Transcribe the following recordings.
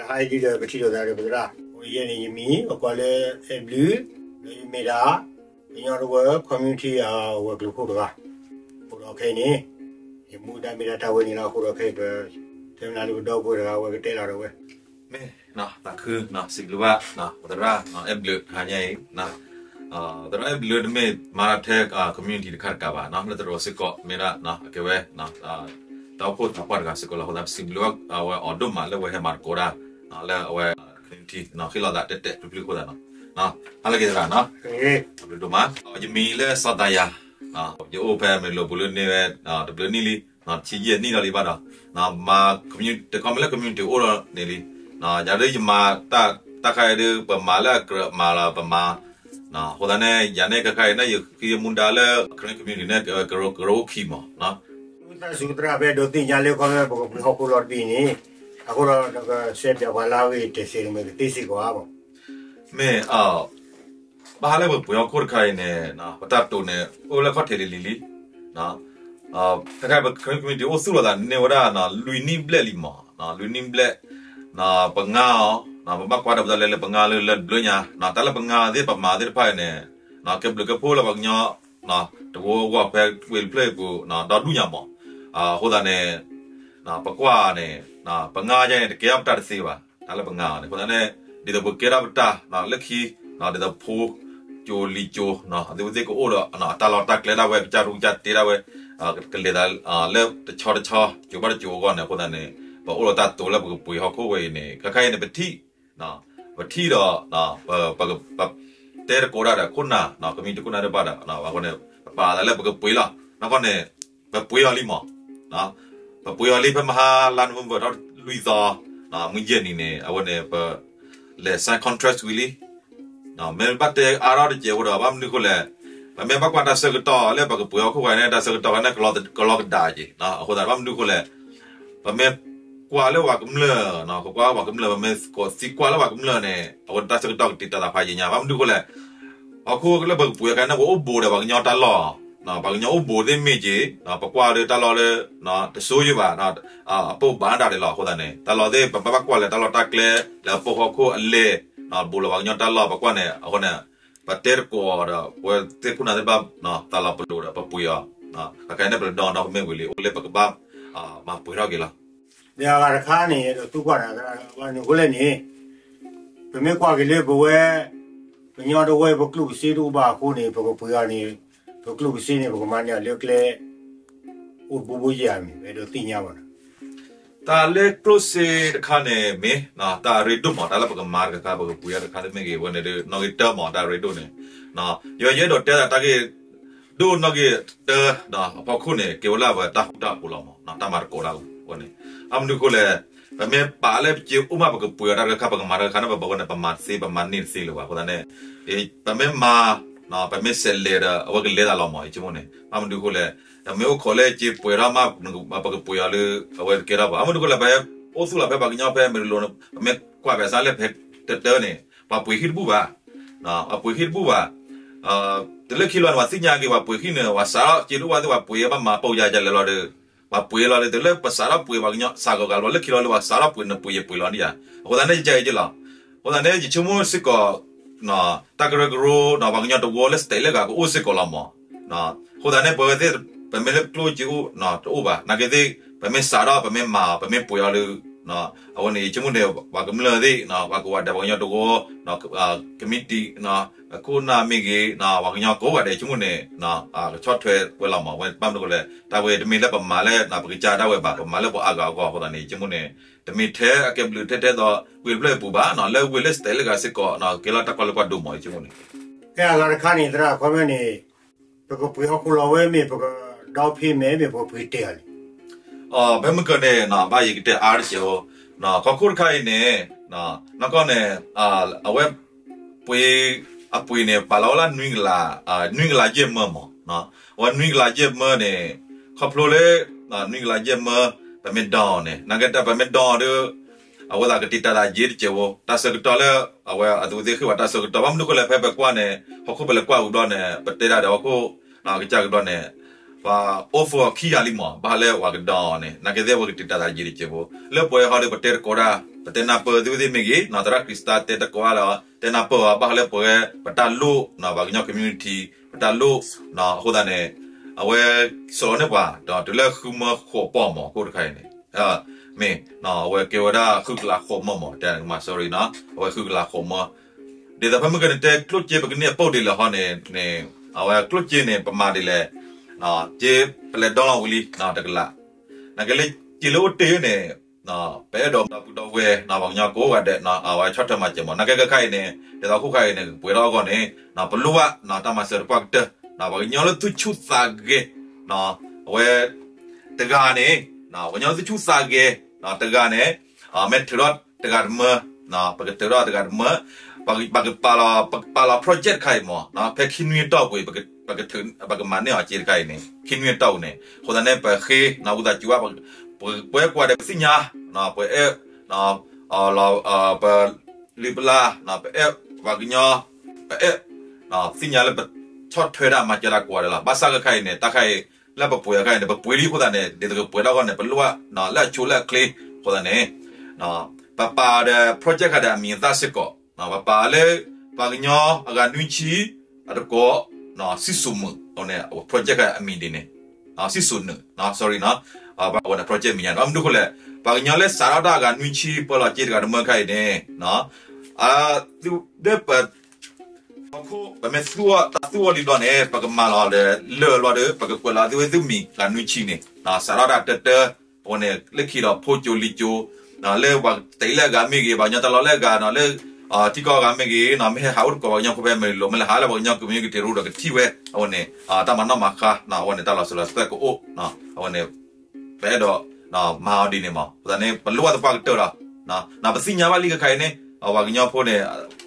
တဟါအံၤဒ်ဒီးပထံၣ်လိာ်သးဒီးပသရၣ်, ယဲန့ၣ်ယမံၤ ပကွၢ်လၢအဲၣ်ဘျုး, ဒီးယမ့ၢ်ဒၣ် ကညီတဝၢ community အဝဲၤကျိၤခိၣ်တဂၤ, အဃိဒီးခဲအံၤန့ၣ် ယမူဒါမ့ၢ်ဒၣ်တၢ်ဝဲန့ၣ်လီၤ. အဃိဒီးခဲအံၤပ တဲမနုၤလၢပဒီပုၢ်ဝဲၢ်တဂၤ အဝဲကတဲလီၤဒီးဝဲ မ့ၢ်သးခု စံးဘျုးဘၣ် ပသရၣ်အဲၣ်ဘျုး တဟါညါအံၤ သရၣ်အဲၣ်ဘျုးတမ့ၢ်မၤထဲ community တခါတကးဘၣ် လၢသရိာ်စ့ၢ်ကီး မ့ၢ်ဒၣ်ကဲဝဲ တၢ်အိၣ်ဖှိၣ်သးပှၢ်တဂၤစ့ၢ်ကီးလီၤ. အဃိသတး ပစံးဘျုးဘၣ်အဝဲအီၤဒိၣ်မးလၢအဝဲဟဲမၤသကိးတၢ် လၢအဝဲ community ဃ့လိာ်သးတဲာ်တဲာ်ဖျုးဖျုးအဃိသတးနီၤ. ဟါလၢအဂ့ၤသရၣ်နီၤ, ဘျုးဒိၣ်မး. ယမံၤလၢစီၤသးယၤ, ယအိၣ်ဖဲမ့ၢ်လိာ်ပူၤလၢန့ၢ်ဝဲ တဘျုးနံၣ်လံ, ဆံယဲၢ်နံၣ်လီၤလံဘၣ်ဒီး မၤ တခီမ့ၢ်လၢ community အိၣ်ဒီးန့ၣ်လံ. ယၤဒ်ယမၤတၢ်ခါအံၤဒ် ပမၤလၢအကြၢးမၤလီၤ ပမၤ အဃိသတးန့ၣ် ယၤန့ၣ်ခဲခါအံၤန့ၣ် ယဃ့ယမူဒါလၢ Karen community န့ၣ် ကရၢကရိအိၣ်ခံမး. သးစူၤသရၣ် ဖဲဒိးသ့ၣ်ညါလၢခီဖျိပကပှ့ၤဟီၣ်ခိၣ်လီၤတဘ့ၣ်န့ၣ်, အဃိဒီးနကစဲးပၠးပှၤလၢအဂ့ၢ်တစဲးန့ၣ် မ့ၢ်ကသ့စ့ၢ်ကီးဧါမး. မ့ၢ် ဘၣ်ဃးလၢပပှ့ၤဟီၣ်ခိၣ်တခါအံၤန့ၣ် ပတၢ်တိာ်န့ၣ် အိၣ်လၢခီၣ်ထံးလံၤလံၤလံ. တခါပ community အိၣ်သူၣ်လီၤသးန့ၢ်ဝဲဒၣ် လွံၢ်နံၣ်ဘျဲၣ်လံမး, လွံၢ်နံၣ်ဘျဲၣ်, ပငါအီၤ, ပဘၣ်ကွၢ်တၢ်ပသးလဲလၢပငါလၢလၢတဘျီညါ, တၢ်လၢပငါသ့ၣ်ပမၤသ့ၣ်တဖၣ်အံၤန့ၣ် ကဲဘျုးကဲဖှိၣ်လၢပှၤကညီ တဝီအဂီၢ်ဖဲဝ့ၢ်တဖျၢၣ်အံၤပူၤ ဒီဒူၣ်ညါမး. အဃိသတးန့ၣ် ပကွၢ်န့ၣ် ပငါယဲန့ၣ် တကဲထီၣ်ပတၢ်တသ့ဘၣ်, တၢ်လၢပငါအီၤန့ၣ်. အဃိသတးန့ၣ် ဒ်သိးပကဲထီၣ်ပတၢ်လၢခံ ဒ်သိးဖိကၠိလံၤကၠိ အသုဝဲသ့ၣ်ကအိၣ်ဒီး အတၢ်လီၢ်တၢ်ကျဲဒၣ်ဝဲ ကစၢ်ရူကစၢ်တ့ဒၣ်ဝဲ ကလဲၤသးလၢတဆီတဆီ ကၠိဘၣ်တကၠိအဂီၢ်န့ၣ်. အဃိသတးန့ၣ် ပအိၣ်ဒီးတၢ်တိာ်လၢပကပှ့ၤဟီၣ်ခိၣ်ဝဲအံၤန့ၣ် ခဲခါအံၤန့ၣ် ပထံၣ် ပထံၣ်ဒီး ပတဲသကိးတၢ်ဒီးခိၣ်နၢ် community ခိၣ်နၢ်တဖၣ်ဒီး အဃိန့ၣ် ပပာ်သးလၢပကပှ့ၤလီၤ. နီၢ်ကီၢ်န့ၣ် ပပှ့ၤအီၤလံမး, ပပှ့ၤအီၤလံဖဲမဟါလါ November ထီၣ်လွံၢ်သီ မုၢ်ယဲၢ်နံၤန့ၣ် အဝဲန့ၣ် ပလဲၤ sign contract ဝံၤလံ. မ့ၢ်ဘၣ်တဲအါထီၣ်တစဲးဖိဒီး ဘၣ်မနုၤအဃိလဲၣ်, ပမ့ၢ်ဘၣ်ကွၢ်တၢ်ဆၢကတီၢ်လၢပကပှ့ၤဟီၣ်ခိၣ်ဝဲန့ၣ် တၢ်ဆၢကတီၢ်ဝဲန့ၣ် ကလီကဒါက့ၤ. အဃိသတး ဘၣ်မနုၤအဃိလဲၣ်, ပမ့ၢ်ကွၢ်လၢပှၤကမျၢၢ်, ပကွၢ်ပှၤကမျၢၢ် ပမ့ၢ်သံကွၢ်လၢပှၤကမျၢၢ်န့ၣ် အဝဲတၢ်ဆၢကတီၢ်ကတံာ်တာ်သးဖးယံာ်ညါ. ဘၣ်မနုၤအဃိလဲၣ်, ဟီၣ်ခိၣ်လၢပကပှ့ၤအခါန့ၣ် ပအိၣ်ဘူးဒီးပှၤကညီတၢ်လီၢ်, ပှၤကညီအိၣ်ဘူးသ့ၣ်မ့ၢ်က့ၤ, ပကွၢ်ဒီးတၢ်လီၢ်လၢ တစိယိဘၣ်, အပိၢ်ဘၣ်ဒၣ်ဒဲးလီၤ. အဃိသတးန့ၣ် တၢ်လီၢ်သ့ၣ် ပဘၣ်ကွၢ်လၢတၢ်လီၢ်တၢ်ကျဲ လၢအပိၢ်ဟီၣ်ခိၣ်အလဲၢ်, ဘူးလီၤပှၤကညီတၢ်လီၢ် ပကွၢ်န့ၣ်. အဃိန့ၣ် ပတဲသကိးဒီး ပဝဲသ့ၣ်ခိၣ်နၢ်သ့ၣ်တဖၣ် သးလီၤပလိာ်ဒီးပပှ့ၤအီၤ, အခဲအံၤန့ၣ် ပတဒီနီၣ်ကမ့ၢ်ဝံၤလံ အိၣ်လၢပကဘၣ် မၤပှ့ၤထီၣ်က့ၤလီၤ. ဒီးအဂၤတခါန့ၣ် ဒီးသူကွၢ်န့ၣ် ဘၣ်မနုၤအဃိလဲၣ်န့ၣ်, ပမ့ၢ်ကွၢ်က့ၤလၢပဝဲ ကညီတဝၢ ပကျိၣ်ပစ့တအိၣ်ဘၣ်အဃိန့ၣ် ပကပှ့ၤအီၤန့ၣ် ပကျိၣ်ပစ့န့ၣ် ပကမၤန့ၢ်အီၤလၢကျဲ အိၣ်တဘိဘိယဲၢ်ဧါမ့ၢ် ပအဲၣ်ဒိးသ့ၣ်ညါဘၣ်နီၤ. တၢ်လၢကျိၣ်စ့တခါန့ၣ် မ့ၢ်တၢ်အရ့ဒိၣ်မး တၢ်လၢပကမၤတခါ ပကပှ့ၤအီၤတခါ တမ့ၢ်ဂ့ၤ အဝဲန့ၣ်ဒ်နီၣ်ဂံၢ်တၢမး တၢ်အရ့ဒိၣ်န့ၣ်, ယဲယအဲၣ်ဒိးတဲသးတၢ်ဂ့ၢ် ဒိၣ်နီၣ်ဂံၢ်တၢ အဖီခိၣ်န့ၣ် ကဲဝဲလၢပတၢ်ဃူတၢ်ဖိးလီၤမး တၢ်မၤသကိးတၢ်အဃိန့ၣ်. ဘၣ်မနုၤအဃိလဲၣ်, ပမ့ၢ်ပာ်လၢပစ့အိၣ်မး ပကပှ့ၤအီၤတၢ်တခါ ပကမၤတၢ်တခါန့ၣ် ပဘၣ်ဃိန့ၣ် ပမၤတသ့ ပမၤန့ၢ်တသ့လၢၤဘၣ်. အဃိသတးန့ၣ် ပမ့ၢ်မၤ ပမ့ၢ်စဲးလဲၤဒီး အဝဲကလဲၤသးလီၤမး ယဆိကမိၣ်န့ၣ်. ဘၣ်မနုၤအဃိလဲၣ်, ပမ့ၢ်အိၣ်ခိးလၢစ့ပှဲၤထီၣ်မး ပကပှ့ၤအီၤလၢ အဝဲတကဲထီၣ်ဘၣ်. ဘၣ်မနုၤအဃိလဲၣ်, ပအိၣ်သူၣ်လီၤဖဲပှၤကညီဖဲမ့ၢ်တလိၤန့ၣ် ပမ့ၢ်ကွၢ်ဖဲစးလၢဖဲတတၢန့ၣ် ပှၤပှ့ၤဟံၣ်တဘူၣ်ဘၣ် ပှၤပှ့ၤဟံၣ်တဘူၣ်ဘၣ်. တုၤလၢခံလီၤန့ၣ် ပှၤသ့ၣ်ညါက့ၤ ပှၤပှ့ၤဟံၣ်န့ၣ် ပှၤစးထီၣ်စ့တအိၣ်ဘၣ်သ့ၣ် ပှၤပှ့ၤဘၣ်မၤပိာ်ယၤယၤလဲၤလီၤဒီး ပှၤပှ့ၤလီၤဒီး တုၤလၢပစးထီၣ်ပှ့ၤပှၤကညီ စးကီးကးလီၤ လၢခံလီၤလၢပှၤစးထီၣ်ပှ့ၤန့ၣ် ပှ့ၤယပှ့ၤလီၤန့ၣ်ယါ. အဃိသတးန့ၣ် ယကဲက့လီၤ. အဃိသတးန့ၣ် ယဆိကမိၣ်စ့ၢ်ကီး တၢ်ကရၢကရိ ပှၤကညီတဝၢလၢ state လၢဂၤကအိၣ်စ့ၢ်ကီးလီၤမး. အဃိသတးန့ၣ် ပဝဲသ့ၣ် ပမ့ၢ်လၢကျိၣ်စ့အိၣ်တအိၣ်ဘၣ် နာ်က့သ့ၣ် ပမ့ၢ်စးထီၣ် ပမ့ၢ်မၤအီၤ ပမ့ၢ်ပှ့ၤအီၤလၢ အဝဲန့ၣ် ယဆိကမိၣ်န့ၣ် ပှၤကမျၢၢ်သ့ၣ် ပှၤကိးဂၤဒဲး ပှၤကညီတဝၢ committee ခိၣ်နၢ်မ့ၢ်ဂ့ၤ ပှၤကညီကိးဂၤဒဲး ယဆိကမိၣ်န့ၣ် ကဆီၣ်ထွဲဝဲလီၤမး. ဝဲဘၣ်မနုၤအဃိလဲၣ် တၢ်ဝဲတမ့ၢ်လၢပမၤလၢ ပကစၢ်ဒၣ်ဝဲဘၣ် ပမၤလၢပှၤအါဂၤအဂီၢ်အဃိသတးန့ၣ် ယဆိကမိၣ်န့ၣ် တမ့ၢ်ထဲအကဲဘျုးထဲထဲသိး ဝ့ၢ်တဖျၢၣ်အပူၤဘၣ် လၢဝ့ၢ်လၢ state လၢဂၤစ့ၢ်ကီး ကဲလီၤတၢ်ကွၢ်လၢကွၢ်ဒိၣ်မး ယဆိကမိၣ်န့ၣ်. ဖဲအဂၤတခါန့ၣ် သရၣ်ခီမ့ၢ်န့ၣ် ပကပှ့ၤဟီၣ်ခိၣ်လီၤဝဲမ့ၢ် ပက down payment မ့ၢ် ပကပှ့ၤတဲာ်အီၤလံ. ဖဲမုၢ်ကၢၤန့ၣ် ဘၣ်ယကတဲအါတစဲးဖိ ခီခိၣ်တခါအံၤန့ၣ် နီၢ်ကီၢ်န့ၣ် အဝဲ ပှ့ၤ အပှ့ၤန့ၣ် ပာ်လီၤဝဲလၢ နွံကလးယဲၢ်မၢမး. အဝဲနွံကလးယဲၢ်မၢန့ၣ် ခီဖျိလၢ နွံကလးယဲၢ်မၢ ပမ့ၢ် down န့ၣ် နာ်က့တၢ်ပမ့ၢ် down ဒီး အဝဲသ့ၣ်ကတံာ်တာ်သးယဲၢ်တစဲးဖိ တၢ်ဆၢကတီၢ်လၢ အဝဲအသုဝဲသ့ၣ်ဃ့ဘၣ်တၢ်ဆၢကတီၢ် ဘၣ်မနုၤအဃိလဲၣ် ဖဲပကွၢ်န့ၣ် ဟီၣ်ခိၣ်ပလဲၤကွၢ်ဝံၤဘျီန့ၣ် ပတဲဒၣ်ဒီးဟီၣ်ခိၣ် ကစၢ်ကဘျီန့ၣ် ပှၤအိၣ်ဖှိၣ်ခံဂၤလံမး ဘၣ်ဃးလၢပှၤကဒီးအီၤန့ၣ် နာ်က့သ့ၣ်ပကတံာ်တာ်သးယံာ်တစဲးဖိ လၢပှဲၤဟီဒီးပတဲတကိးတၢ် ပတဲနၢ်ပၢၢ်သုဝဲသ့ၣ်မ့ၢ်ဂ့ၤ နီၢ်သရၣ်ခရံာ်စတၢ်တဲတကိးတၢ်လီၤ တဲနၢ်ပၢၢ်အီၤ ဘၣ်ဃးလၢပဝဲ ပတၢ်လိၣ် ပှၤကညီ community ပတၢ်လိၣ် အဃိသတးန့ၣ် အဝဲ စိာ်လီၤန့ၢ်ပှၤ ဒီးတုၤလၢဃုမၢဃိးပီၢ်မး ခိၣ်တခါအံၤန့ၣ် မ့ၢ် အဝဲကဲဝဲဒၣ်ဃုကလးဃိးမၢမး တဲမၤ sorry နီၤ အဝဲဃုကလးဃိးမၢ ဒ်သိးဖဲမုၢ်ကန့ၣ်တဲကျိၣ်စ့ပကန့ၢ်အပူၤဒ်လဲၣ်ဟီန့ၣ် အဝဲကျိၣ်စ့န့ၣ် ပမၤဒ်လဲၣ် စ့ပလဲၤဒီလီၤဝံၤလံ တကလး နာ်က့လၢစ့လၢအိၣ်တ့ၢ်န့ၣ် ပအဲၣ်ဒိးဒီပုၢ်ဒီဝဲၢ် ပှၤကညီကိးဂၤဒဲး အဝဲဆီၣ်ထွဲမၤစၢၤမး နာ်က့ခဲခါအံၤန့ၣ် ဒ်သိးခိၣ်ခါအံၤန့ၣ် ပှဲၤထီၣ်အဂီၢ်န့ၣ် ပလိၣ်ဘၣ် တၢ်မၤစၢၤသပှၢ်ကတၢၢ် ပှၤကညီလၢသူၣ်ဆူၣ်သးဂဲၤ အဝဲ တဂၤန့ၣ် ပှၤကညီလၢသူၣ်ဆူၣ်သးဂဲၤ တဂၤန့ၣ် မ့ၢ်ထုးထီၣ်တဂၤတမၢ ပကထုးထီၣ်တဂၤတမၢ ပကပာ်လီၤ ပကပာ်လီၤ project တခါအံၤမး ဖဲခံနွံအတီၢ်ပူၤ ပကမၤန့ၢ်အီၤစ့တခါအံၤန့ၣ် ခံနွံအတီၢ်ပူၤန့ၣ် အဃိသတးန့ၣ် ပဃ့ ဝံသးစူၤဘၣ် ပဝဲကွၢ်ဒီးပသ့ၣ်ညါ ပအဲၣ် လီၤ ပလံာ်ပလါ ပအဲၣ်ပှၤကညီ ပအဲၣ် သ့ၣ်ညါလၢပဆီၣ်ထွဲတၢ်မၤစၢၤတၢ်ကိးဂၤဒဲးလီၤ ဘၣ်ဆၣ်ခဲခါအံၤန့ၣ် တၢ်ခါအံၤ လၢပပှ့ၤအခါအံၤန့ၣ် ပပှ့ၤလံအဃိသတးန့ၣ် ဒ်သိးကပှဲၤထီၣ်အဂီၢ်န့ၣ် ပလိၣ်ဘၣ် လၢအဆိလၢအချ့ အဃိသတးန့ၣ် ပပာ်ဒီး project ခါဒီးအမံၤအသၣ်စ့ၢ်ကီး ပပာ်လၢ ပှၤကညီအဂၤနွံဆံ အတကိး စံၣ်စိၤမုာ် အဝဲန့ၣ် project ခါအမံၤဒ်န့ၣ် စံၣ်စိၤနုာ် sorry နီၤ အဝဲန့ၣ် project မံၤညါန့ၣ် ဘၣ်မနုၤအဃိလဲၣ် ပှၤကညီလၢစးထီၣ်တၢ်အဂၤနွံဆံ ပၢလီၤစ့တဂၤတမၢခါအံၤန့ၣ် ဒ်ပ ပမ့ၢ်သူၣ်အီၤ တၢ်သူၣ်အီၤလံဘျီန့ၣ် ပကမၤလီၤဒီးလၢာ်ဘျီဒီး ပကကွဲးလီၤသုဝဲသုမံၤဂၤနွံဆံန့ၣ် စးထီၣ်တၢ်တၢတၢ အဝဲန့ၣ် လၢခံဒီးဖိကၠိလံၤကၠိ လၢပှၤတ့လၢအဂၤမ့ၢ်ဂ့ၤ ပှၤကညီတၢ်လီၢ်လၢအဂၤနီၤ လၢထံကီၢ်အဂၤမ့ၢ်ဂ့ၤနီၤ မ့ၢ်ဟဲဟးအိၣ်တကိးပှၤကညီဖိဖဲ Amarillo မ့ၢ်လဲၤဟးလၢပှၤကညီ community တရူးဒီးကထံၣ်ဝဲ အဝဲန့ၣ် တၢ်မၤနီၣ်မၤဃါ အဝဲန့ၣ် တၢ်လီၤစၢၤလီၤသွဲၣ်ကအိၣ် အဝဲန့ၣ် ပအဲၣ်ဒိး မၤအီၤဒ်န့ၣ်မး အဃိသတးန့ၣ် ပလိၣ်ဘၣ်သပှၢ်ကတၢၢ်လီၤ ပသ့ၣ်ညါဘၣ်လံခဲခါအံၤန့ၣ် ပှၤကညီဖိန့ၣ်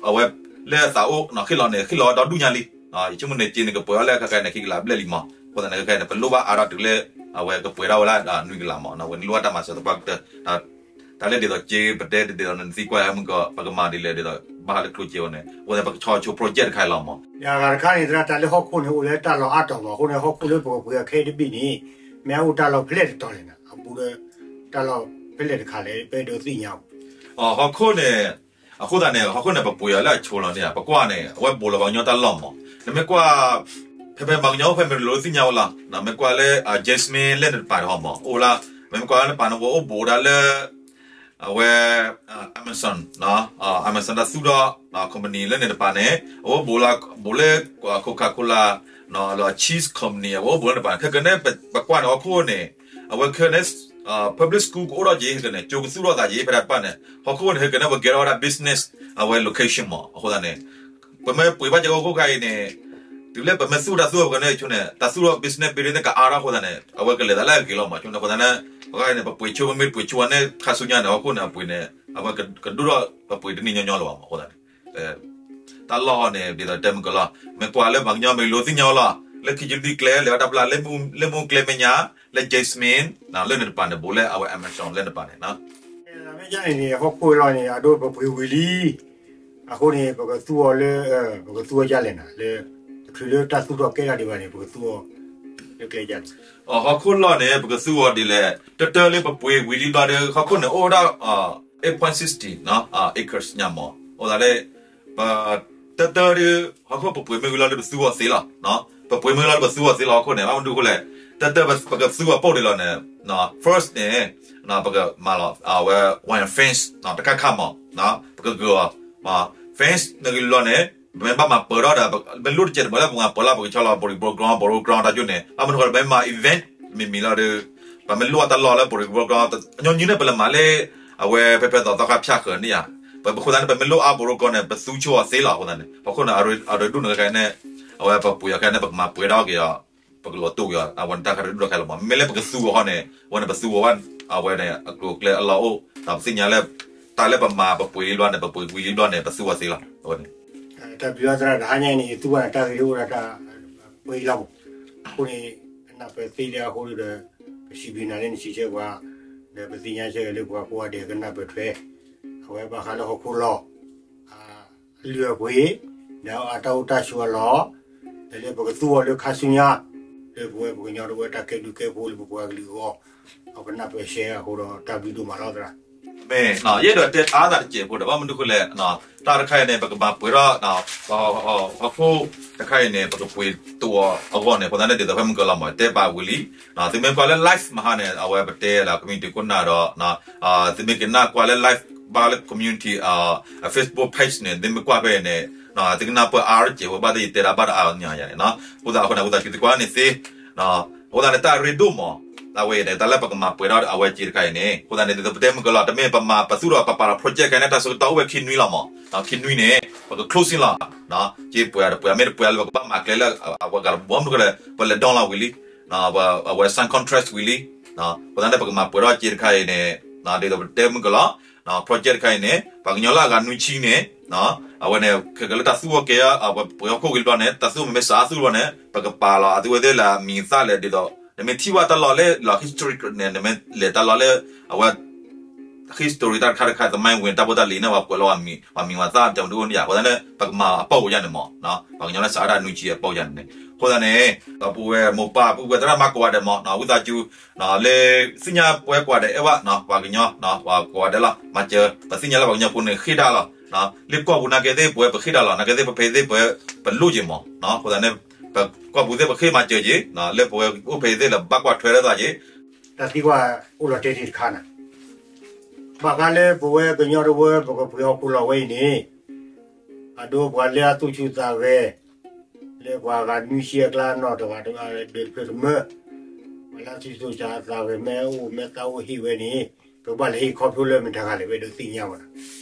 အဝဲလၢအသးအိၣ်နီၤ ဃ့ၣ်လီၤန့ၣ် ဃ့ၣ်လီၤဒီဒူၣ်ညါလံ ယဆိကမိၣ်န့ၣ် စ့န့ၣ် ကပှဲၤအီၤလၢခဲခါအံၤန့ၣ် ခံကလးဘျဲၣ်လံမး အဃိသတးန့ၣ် ခဲခါအံၤန့ၣ် ပလိၣ်ဘၣ်အါထီၣ်တုၤလၢ အဝဲကပှဲၤထီၣ်ဝဲဒၣ်နွံကလးမး အဝဲန့ၣ်လိၣ်ဘၣ်တၢ်မၤစၢၤသပှၢ်ကတၢၢ် တၢ်လၢဒ်သိးစ့ပတဲဒ်သိးနသံကွၢ်မုၢ်ကီး ပကမၤဒ်လဲၣ်ဒ်သိး ဘၣ်ဃးလၢကျိၣ်စ့အီၤန့ၣ် အဃိသတးပကဆီဆိ project တခါအံၤလီၤမး ယဂၤတခါန့ၣ် သရၣ်တၢ်လၢဟီၣ်ခိၣ်န့ၣ် အိၣ်လၢတၢ်လီၢ်အါတီၤမး အဃိန့ၣ်ဟီၣ်ခိၣ်လၢပကပှ့ၤအခဲအံၤတဘ့ၣ်န့ၣ် မ့ၢ်အအိၣ်တၢ်လီၢ်ဖဲလဲၣ်တတီၤလဲၣ်န့ၣ် အဘူးဒီး တၢ်လီၢ်ဖဲလဲၣ်တခါလဲၣ် ပအဲၣ်ဒိးသ့ၣ်ညါ ဟီၣ်ခိၣ်န့ၣ် အဃိသတးန့ၣ် ဟီၣ်ခိၣ်န့ၣ် ပပှ့ၤအီၤလၢအဆိလီၤန့ၣ် ပကွၢ်န့ၣ် အဝဲဘူးလီၤပှၤကညီတၢ်လီၢ်မး နမ့ၢ်ကွၢ် ဖဲဖဲပှၤကညီအိၣ်ဖဲ Amarillo သ့ၣ်ညါဝဲလီၤ မ့ၢ်ကွၢ်လၢ Jasmine လၢန့ၣ်တပၤန့ၣ်ဟီမး အိၣ်လၢ မ့မ့ၢ်ကွၢ်လၢန့ၣ်တပၤန့ၣ် ပအိၣ်ဘူးဒၣ်လၢ အဝဲ Amazon Amazon တၢ်သူၣ်ထီၣ် company လၢန့ၣ်တပၤန့ၣ် အဝဲဘူးလၢ ဘူးလၢ Coca-Cola လီၤ cheese company အဝဲအိၣ်ဘူးလၢန့ၣ်တပၤန့ၣ် ခဲကနံၣ် ပကွၢ်န့ၣ် ဟီၣ်ခိၣ်န့ၣ် အဝဲခဲန့ၣ် public school ကအိၣ်ထီၣ်က့ၤ ဟဲကနံၣ် ကၠိကသူၣ်ထီၣ်သးက့ၤ ဖဲဒၣ်တပၤန့ၣ် ဟီၣ်ခိၣ်န့ၣ် ဟဲကနံၣ် ပကဲထီၣ်ဝဲဒၣ် business အဝဲ location မး အဃိသတးန့ၣ် ပမ့ၢ်ပှ့ၤဘၣ်ကဲဟီၣ်ခိၣ်ခါအံၤန့ၣ် တုၤလၢပမ့ၢ်သူၣ်တၢ်သူၣ်အီၤပကန့ၣ်ဆိန့ၣ် တၢ်သူၣ်ထီၣ် business building န့ၣ် ကအါထီၣ်အဃိသတးန့ၣ် အဝဲကလဲၤသးလၢအဂ့ၤလီၤမး ဆိန့ၣ် အဃိသတးန့ၣ် ပှၤကန့ၣ် ပပှ့ၤဆိ ပမ့ၢ်ပှ့ၤဆိအီၤန့ၣ် ခါဆူညါန့ၣ် ဟီၣ်ခိၣ်န့ၣ် အပှ့ၤန့ၣ် အဝဲကဒိၣ်ထီၣ် ပပှ့ၤတန့ၢ်ညီညီလၢၤဘၣ်မး အဃိသတးန့ၣ် တၢ်လီၢ်န့ၣ် ဒ်သိးတဲမုၢ်ကီးလီၤ မ့ၢ်ကွၢ်လၢပှၤကညီ Amarillo သ့ၣ်ညါဝဲလီၤ လၢခံကဒုကျဲ လဲၤဝဲတၢ်ပျၢ် လၢမူကျဲမဲာ်ညါ လၢ Jasmine လၢန့ၣ်တပၤန့ၣ် ဘူးလၢအဝဲ Amazon လၢန့ၣ်တပၤန့ၣ် မ့ၢ်န့ၣ် ဟီၣ်ခိၣ်လီၤန့ၣ် အဒိပပှ့ၤဝံၤလံ အဃိန့ၣ် ပကသူအီၤလၢ ပကသူအီၤဒ်လဲၣ်န့ၣ် လၢ တချုးလၢတၢ်သူၣ်ထီၣ်ကဲထီၣ်ဒံးဘၣ်န့ၣ် ပကသူအီၤ လၢကျဲဒ်လဲၣ် ဟီၣ်ခိၣ်လီၤန့ၣ် ပကသူအီၤဒ်လဲၣ် တၢတၢလၢပပှ့ၤဝံၤလံဘျီဒီး ဟီၣ်ခိၣ်န့ၣ် အိၣ်ဝဲဒၣ် eight point sixty acres ညါမး အိၣ်သးလၢ ပ တၢတၢဒီး ဟီၣ်ခိၣ်ပပှ့ၤမ့ၢ်ဝံၤလီၤဒီးပသူအီၤသ့လီၤ ပပှ့ၤမ့ၢ်ဝံၤလီၤဒီးပသူအီၤသ့လီၤ ဟီၣ်ခိၣ်န့ၣ် ဘၣ်မနုၤအဃိလဲၣ် တၢတၢပကသူအီၤပိၢ်ဒ်လဲၣ်န့ၣ် first န့ၣ် ပကမၤလီၤ အဝဲ wire fence တခါခါမး ပကဂုာ်အီၤ fence မ့ၢ်ဂ့ၤလီၤန့ၣ် ပမ့ၢ်ဘၣ်မၤပၢၤထီၣ်ဒီး မ့ၢ်လိၣ်တစဲးတမံၤလၢပမၤပၢၤလီၤ ပကဆီလီၤ Borrego Ground Borrego Ground တၢ်ကၠိန့ၣ် ဘၣ်မနုၤဃိ ပမ့ၢ်မၤ event မ့မ့ၢ်လီၤဒီး ပမ့ၢ်လိၣ်အတၢ်လီၢ်လၢ Borrego Ground ညီနုၢ်န့ၣ် ပလဲၤမၤလၢ အဝဲဖဲဖဲသိးသီခါဖၠၣ်ဃၢၤန့ၣ်ဧါ ပဃိသတးန့ၣ် ပမ့ၢ်လိၣ်အါ Borrego Ground န့ၣ် ပသူဆိအီၤသ့လီၤအဃိသတးန့ၣ် ဟီၣ်ခိၣ်န့ၣ် အရ့ဒိၣ်န့ၣ်ခဲအံၤန့ၣ် အဝဲပပှ့ၤအီၤခဲအံၤန့ၣ် ပကမၤပှဲၤထီၣ်က့ၤအီၤ ပကလီၤတိၢ်က့ၤအီၤ အဝဲန့ၣ်တၢ်ကရ့ဒိၣ်တခါလီၤမး မ့မ့ၢ်လၢပကသူအီၤဃီန့ၣ် အဝဲန့ၣ် ပသူအီၤဘၣ် အဝဲန့ၣ် အကျိၤအကျဲအလီၢ်အိၣ် ဒီးပသ့ၣ်ညါလၢ တၢ်လၢပမၤပပှ့ၤလံဘျီန့ၣ် ပပှ့ၤဝံၤလံဘျီန့ၣ် ပသူအီၤသ့လီၤ အဝဲန့ၣ် တၢ်ဘျုးအသရၣ်တဟါညါအံၤန့ၣ် ယသူဘၣ်နၤတၢ်ဂ့ၢ်ဒ်အိၣ်ဒၣ်တၢ် ပှဲၤလီၤမး အဃိန့ၣ် ကနၢ်ပၢၢ်သ့လၢအဃိဒီး ပစံးဘျုးနၤလၢနစံးဆၢပှၤ ဒီးပသ့ၣ်ညါဆၢက့ၤလၢပှၤကိးဂၤဒဲးကနၢ်ပၢၢ်ထွဲ အဝဲဘၣ်ဃးလၢဟီၣ်ခိၣ်လီၤ အလုၢ်အပှ့ၤ ဒီးအတၢ်အိၣ်တၢ်ဆိးအလီၢ် ဒီးလၢပကသူအီၤလၢခါဆူညါ လၢပဝဲပကညီတဝၢတၢ်ကဲဘျုးကဲဖှိၣ်လၢပပှၤကလုာ်အဂီၢ်, ပနၢ်ပၢၢ်ရှဲအဃိဒီးတၢ်ဘျုးဒိၣ်မးလီၤသရၣ်. မ့ၢ်, ယအဲၣ်ဒိးတဲအါသးတစဲးဖိဒီး ဘၣ်မနုၤဃိလဲၣ်, တၢ်တခါအံၤန့ၣ် ပကမၤပှဲၤထီၣ် ဟီၣ်ခိၣ်တခါအံၤန့ၣ် ပကပှ့ၤတအိၣ်အဂီၢ်န့ၣ် အဃိသတးန့ၣ် ဒ်သိးဖဲမုၢ်ကလီၤမး တဲပာ်ဝံၤလံ, သုမ့ၢ်ကွၢ်လၢ live မဟါန့ၣ် အဝဲပတဲလၢ community ခိၣ်နၢ်ဒီး သုမ့ၢ်ကနၣ်ကွၢ်လၢ live ဘၣ်လၢ community Facebook page န့ၣ် သုမ့ၢ်ကွၢ်ဖဲအံၤန့ၣ် သုကနၢ်ပၢၢ်အါတစဲးဖိ ဘၣ်သ့ၣ်ယတဲဒၣ်ဘၣ်ဒီးအါညါယၤန့ၣ်, အဃိသတးအဃိန့ၣ် အဃိသတးသုသကွၢ်န့ၣ်သ့ အဃိသတးန့ၣ် တၢ်ရ့ဒိၣ်မး, အဝဲအံၤန့ၣ် တၢ်လၢပကမၤပှဲၤထီၣ်အဝဲက့တခါအံၤန့ၣ် အဃိသတးန့ၣ် ဒ်သိးပတဲမုၢ်ကလီၤ တမ့ၢ်ပမၤပသူၣ်ဒီးပပာ်လီၤ project ခဲအံၤန့ၣ် တၢ်ဆၢကတီၢ်အိၣ်ဝဲခံနွံလီၤမး, ခံနွံန့ၣ် ပက closing လီၤ, က့ပှဲၤတပှဲၤ မ့ၢ်တပှဲၤလၢပကဘၣ်မၤကျဲလၢ အဝဲဂၤတဘီမနုၤဃိလဲၣ် ပလဲၤ down လီၤဝံၤလံ, အဝဲ sign contract ဝံၤလံ, အဃိသတးန့ၣ် ပကမၤပှဲၤထီၣ်က့တခါအံၤန့ၣ် ဒ်သိးပတဲမုၢ်ကလီၤ project တခါအံၤန့ၣ် ပှၤကညီလၢအဂၤနွံဆံန့ၣ် အဝဲန့ၣ် ခဲကလၢတၢ်သူၣ်အိၣ်ကဲ ပှၤဟီၣ်ခိၣ်ဂ့ၤတဘျီန့ၣ် တၢ်သူၣ်မ့မ့ၢ်စးအါသူၣ်တဘျီန့ၣ် ပကပာ်လီၤအသုဝဲသ့ၣ်လၢအမံၤအသၣ်လဲၣ် ဒ်သိး နမ့ၢ်ထံၣ်ဘၣ်တၢ်လီၢ်လၢလီၤ history န့ၣ် နမ့ၢ်လဲၤတၢ်လီၢ်လၢ အဝဲ history တၢ်တခါတခါ သမိုင်းဝင် တၢ်ဖိတၢ်လံၤန့ၣ် ပှၤကွဲးလီၤပှၤမံၤပှၤသၣ် တမနုၤအိၣ်န့ၣ်ယၤ အဃိသတးန့ၣ် ပကမၤအပိာ်ယၤန့ၣ်မး, ပှၤကညီလၢစးထီၣ်တၢ်နွံဆံအပိာ်ယၤန့ၣ်န့ၣ် အဃိသတးန့ၣ် ဒီပုၢ်ဝဲၢ်မိၢ်ပၢ်ပုၢ်ဝဲၢ်သရၣ်မၤကိးဂၤဒဲးမး ဝံသးစူၤ လၢ သ့ၣ်ညါပဝဲကိးဂၤဒဲးအဲၣ်ဘၣ် ပှၤကညီ ပှၤကိးဂၤဒဲးလီၤ မၤစၢၤ ပသ့ၣ်ညါလၢပှၤကညီဖိန့ၣ်ဃ့ၢ်တၢ်လီၤ, လၢကီၢ်ပူၤနာ်က့သ့ၣ်ပဝဲပဃ့ၢ်တၢ်လီၤ နာ်က့သ့ၣ်ပဖဲသ့ၣ်ပဝဲ ပလိၣ်က့ၤမး, အဃိသတးန့ၣ် ပကီၢ်ပူၤသ့ၣ်ပဃ့ၢ်မၤစၢၤက့ၤ လၢပဝဲအိၣ်ဖဲသ့ၣ်လၢဘၣ်ကွၢ်ထွဲလၢသးက့ၤ တၢ်သံကွၢ်အိၣ်လီၤတဲာ်တခါန့ၣ် ဘၣ်ဃးလၢပဝဲကညီတဝၢပကပှ့ၤဟီၣ်ခိၣ်လီၤဝဲအံၤန့ၣ် အဒိပှၤလၢအသူၣ်ဆူၣ်သးဂဲၤ လၢပှၤဂၤနွံဆံအကျါနီၢ်တဂၤတဂၤဒၢးတဖျၢၣ်တမၢ ပှၤလၢအသူၣ်ဆူၣ်သးဂဲၤမ့ၢ်အိၣ်မ့ၢ်သးအိၣ်ဟ့ၣ်ဝဲန့ၣ် ပကဘၣ်လဲၤဟ့ၣ်ခီဖျိလၢမတၤဂၤလဲၣ်ဝဲဒၣ်သ့ၣ်ညါဝဲန့ၣ်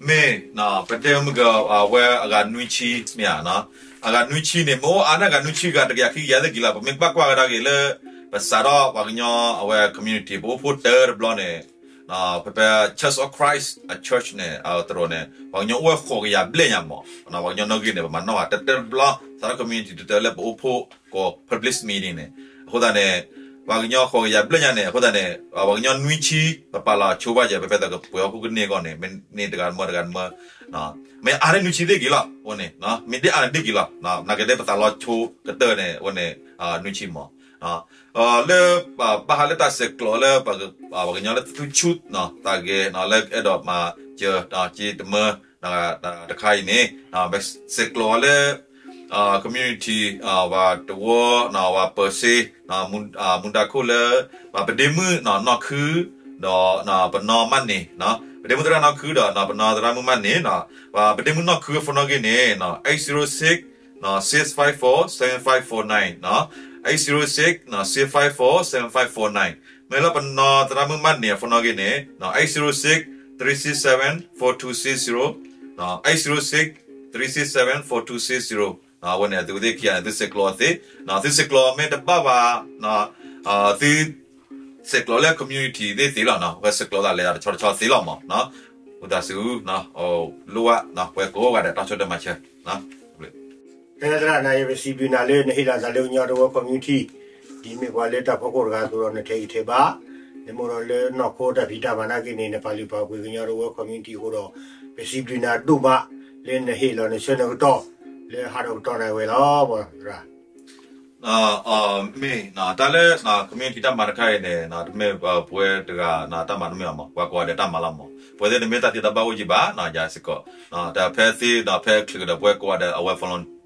မ့ၢ် ပတဲမုၢ်က အဝဲအဂၤနွံဆံမ့ၢ်ဧါ, အဂၤနွံဆံန့ၣ် မ့ၢ်အိၣ်အါန့ၢ်အဂၤနွံဆံဂၤ တကယၤခံကယၤသ့ၣ်က့ၤလီၤ ပမ့ၢ်ဘၣ်ကွၢ်ကဒါက့ၤလၢ ပစးထီၣ်ပှၤကညီအဝဲ community ပအိၣ်ဖှိၣ်တၢတဘျီန့ၣ် ဖဲဖဲ Church of Christ အ church န့ၣ် တရိးန့ၣ် ပှၤကညီအိၣ်ဝဲဃိးကယၤဘျဲၣ်ညါမး, ပှၤကညီနီၣ်ဂံၢ်န့ၣ် ပမၤနီၣ်ဘၣ်တၢတၢတဘျီ စးထီၣ် community တတၢလၢပအိၣ်ဖှိၣ်ကိး public meeting န့ၣ်, အဃိသတးန့ၣ် ပှၤကညီဃိးကယၤဘျဲၣ်ညါန့ၣ် အဃိသတးန့ၣ် ပှၤကညီနွံဆံ ပပာ်လီၤဆိဘၣ်ယဲၢ် ဖဲဖဲသကပှဲၤဟီၣ်ခိၣ်ကန့ၢ်အဂီၢ်န့ၣ် မ့ၢ်န့ၢ်တဂၤတမၢတဂၤတမၢ မ့ၢ်အါန့ၢ်နွံဆံသ့ၣ်က့ၤလီၤ အဃိန့ၣ် မ့ၢ်ဒ်အါန့ၢ်ဒ်က့ၤလီၤ နာ်က့သ့ၣ်ပသးလီၤဆိကတၢၢ်န့ၣ် အဃိန့ၣ် နွံဆံမး လၢ ဘၣ်ဃးလၢတၢ်ဆဲးကျိးလၢ ပှၤကညီလၢသူၣ်ဆူၣ်သးဂဲၤလၢအဲၣ်ဒိးမၤစၢၤ က့တမၢ တခါအံၤန့ၣ် ဆဲးကျိးလၢ community ဝၤတဝီ ဝၤပၢၤစ့ မူဒါခိၣ်လၢ ပဒ့မုၣ်နီၢ်ခု ဒီးပနီၢ်မးန့ၣ် ပဒ့မုၣ်သရၣ်နီၢ်ခုဒီးပနီၢ်သရၣ်မုၣ်မးန့ၣ် ပဒ့မုၣ်နီၢ်ခုအ phone နီၣ်ဂံၢ်န့ၣ် eight zero six six five four seven five four nine, eight zero six six five four seven five four nine, မ့ၢ်လၢပနီၢ်သရၣ်မုၣ်မးန့ၣ်အ phone နီၣ်ဂံၢ်န့ၣ် eight zero six three six seven four two six zero, eight zero six three six seven four two six zero, အဝဲန့ၣ် သုဝဲသ့ၣ်ခံဂၤန့ၣ် သုဆဲးကျိးသ့, သုဆဲးကျိးမ့ၢ်တဘၣ်ဘၣ် သု ဆဲးကျိးလၢ community သ့ၣ်သ့လီၤ, ဝဲဆဲးကျိးသးလဲၤတဆီတဆီသ့လီၤမး, ဝံသးစူၤ လိၣ်ဝဲ ပဝဲကိးဂၤဒဲး တၢ်ဆိကတၢၢ်မၤစၢၤ ဖဲသရၣ်န့ၣ် ယပစံးဘျုးနၤလၢနဟ့ၣ်လီၤသးလၢကညီတဝၢ community, ဒ်မ့ၢ်ပှၤလၢတၢ်ဖီခိၣ်တဂၤအသိးဒီး နထဲးဂံၢ်ထဲးဘါ, နမ့ၢ်ဒီးလၢနီၢ်ခိတၢ်ဖံးတၢ်မၤနာ်က့န့ၣ် နပာ်လုၢ်ပာ်ပှ့ၤကညီတဝၢ community အဃိဒီး ပစံးဘျုးနၤဒိၣ်မး လၢနဟ့ၣ်လီၤနဆၢနကတီၢ် လၢဟးဒီးကတီၢ်နၤဝဲလီၤ သရၣ်. မ့ၢ် တၢ်လၢ community တၢ်မၤတခါအံၤန့ၣ် တမ့ၢ်ပဝဲတဂၤ တၢ်မၤတမ့ၢ်ဘၣ်မး ပှၤကိးဂၤဒဲးတၢ်မၤလီၤမး, ပဝဲသ့ၣ်တမ့ၢ်တၢ်သ့တၢ်ဘၣ်အိၣ်ကံဘၣ် ယၤစ့ၢ်ကီး, တၢ်ဖဲသ့ဒီးဖဲချုးဒီးပဝဲကိးဂၤဒဲး အဝဲ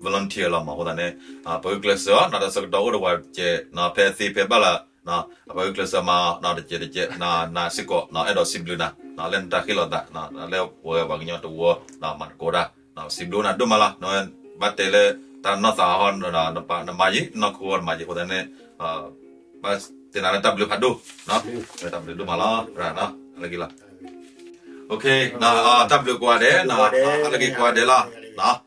volunteer လီၤမး အဃိသတးန့ၣ် ပဂုာ်ကျဲးစၢးအီၤ တၢ်ဆၢကတီၢ်အိၣ်ဒီးပှၤတကဲး ဖဲသ့ဖဲဘၣ်လၢ ပဂုာ်ကျဲးစၢးမၤ တကဲးတကဲး နၤစ့ၢ်ကီး အဲၣ်ဒိးစံးဘျုးနၤ လၢနတၢ်ဟ့ၣ်လီၤသး လၢပဝဲပှၤကညီတဝၢ မၤသကိးတၢ် စံးဘျုးနၤဒိၣ်မးလီၤ, ဘၣ်တဲလၢတၢ်နီၢ်သးဟီ နမၤယံၤ နီၢ်ခိနမၤယံၤ အဃိသတးန့ၣ် ဘၣ်တဲနၤလၢတၢ်ဘျုးဖးဒိၣ်, တၢ်ဘျုးဒိၣ်မးလီၤ, လၢက့ၤလီၤ, တၢ်ဘျုးကိးဂၤဒဲး, လၢက့ၤကိးဂၤဒဲးလီၤ.